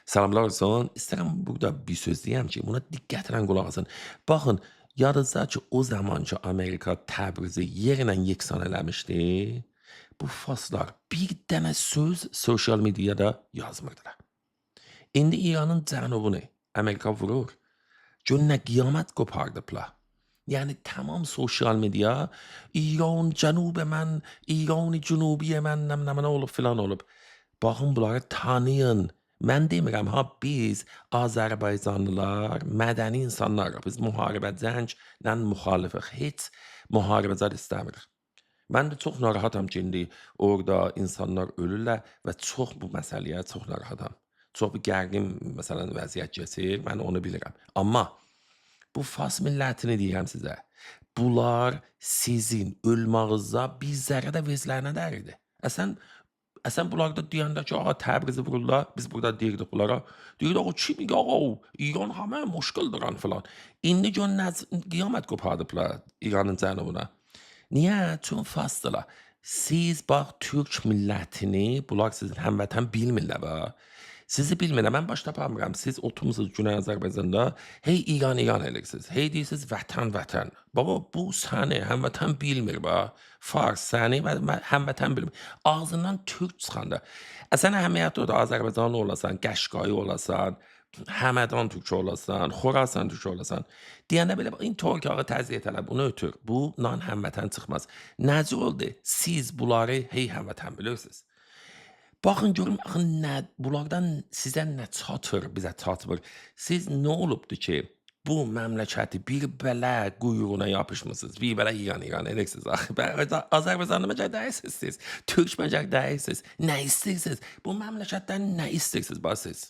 Salamlar olsun. İstərəm burada bir söz deyəm ki, buna diqqətlə qulaq asın. Baxın, yadınızda ki, o zaman ki Amerika Təbrizi yerlə yeksan eləmişdi, bu faslar bir dənə söz sosial mediada yazmırdılar. İndi İranın cənubunu Amerika vurur. Gör nə qiyamət qopardıblar. Yəni tamam sosial media İran cənub mən, İran cənubi mən, nəm nə olub filan olub. Baxın bunları tanıyın. Mən demirəm ha biz Azərbaycanlılar mədəni insanlarıq. Biz müharibə cənglə müxalifiq. Heç müharibə zad istəmirik. Mən də çox narahatam ki, indi orada insanlar ölürlər və çox bu məsələyə çox narahatam. Çox bir gərgin məsələn vəziyyət keçir, mən onu bilirəm. Amma bu Fas millətini deyirəm sizə. Bunlar sizin ölmağınıza bir zərrə də vezlərinə dəyirdi. Əsən əsən bunlar da deyəndə ki, ağa Təbrizi vururlar, biz burada deyirdik bunlara. Deyirdi, ağa çi miyə ağa, İran hamə muşkil duran filan. İndi gör nə qiyamət qopardıblar İranın cənubuna. Niyə? Çünki Fasdılar. Siz bax türk millətini, bunlar sizin həmvətən bilmirlər bax. Sizi bilmirlər. Mən baş tapamıram. Siz oturmusunuz Güney Azərbaycanda, hey İran İran eləyirsiniz. Hey deyirsiniz vətən vətən. Baba bu səni həmvətən bilmir bax. Fars səni və həmvətən bilmir. Ağzından türk çıxanda. Əslən əhəmiyyəti odur. Azərbaycanlı olasan, Qəşqayı olasan, Həmədan türkü olasan, Xorasan türkü olasan. Deyəndə belə bax, in türk ağı təziyyət elə bunu ötür. Bu nan həmvətən çıxmaz. Necə oldu? Siz bunları hey həmvətən bilirsiniz. Baxın görüm axı nə bunlardan sizə nə çatır, bizə çatmır. Siz nə olubdu ki, bu məmləkəti bir belə quyruğuna yapışmısınız. Bir belə İran İran edirsiniz axı. Azərbaycanlı məcər deyilsiniz siz. Türk məcər deyilsiniz. Nə istəyirsiniz? Bu məmləkətdən nə istəyirsiniz bax siz?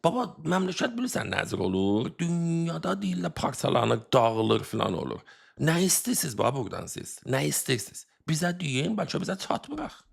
Baba, məmləkət bilirsən nəzir olur? Dünyada deyirlər parçalanır, dağılır filan olur. Nə istəyirsiniz baba buradan siz? Nə istəyirsiniz? Bizə deyin, bəlkə bizə çatmıraq.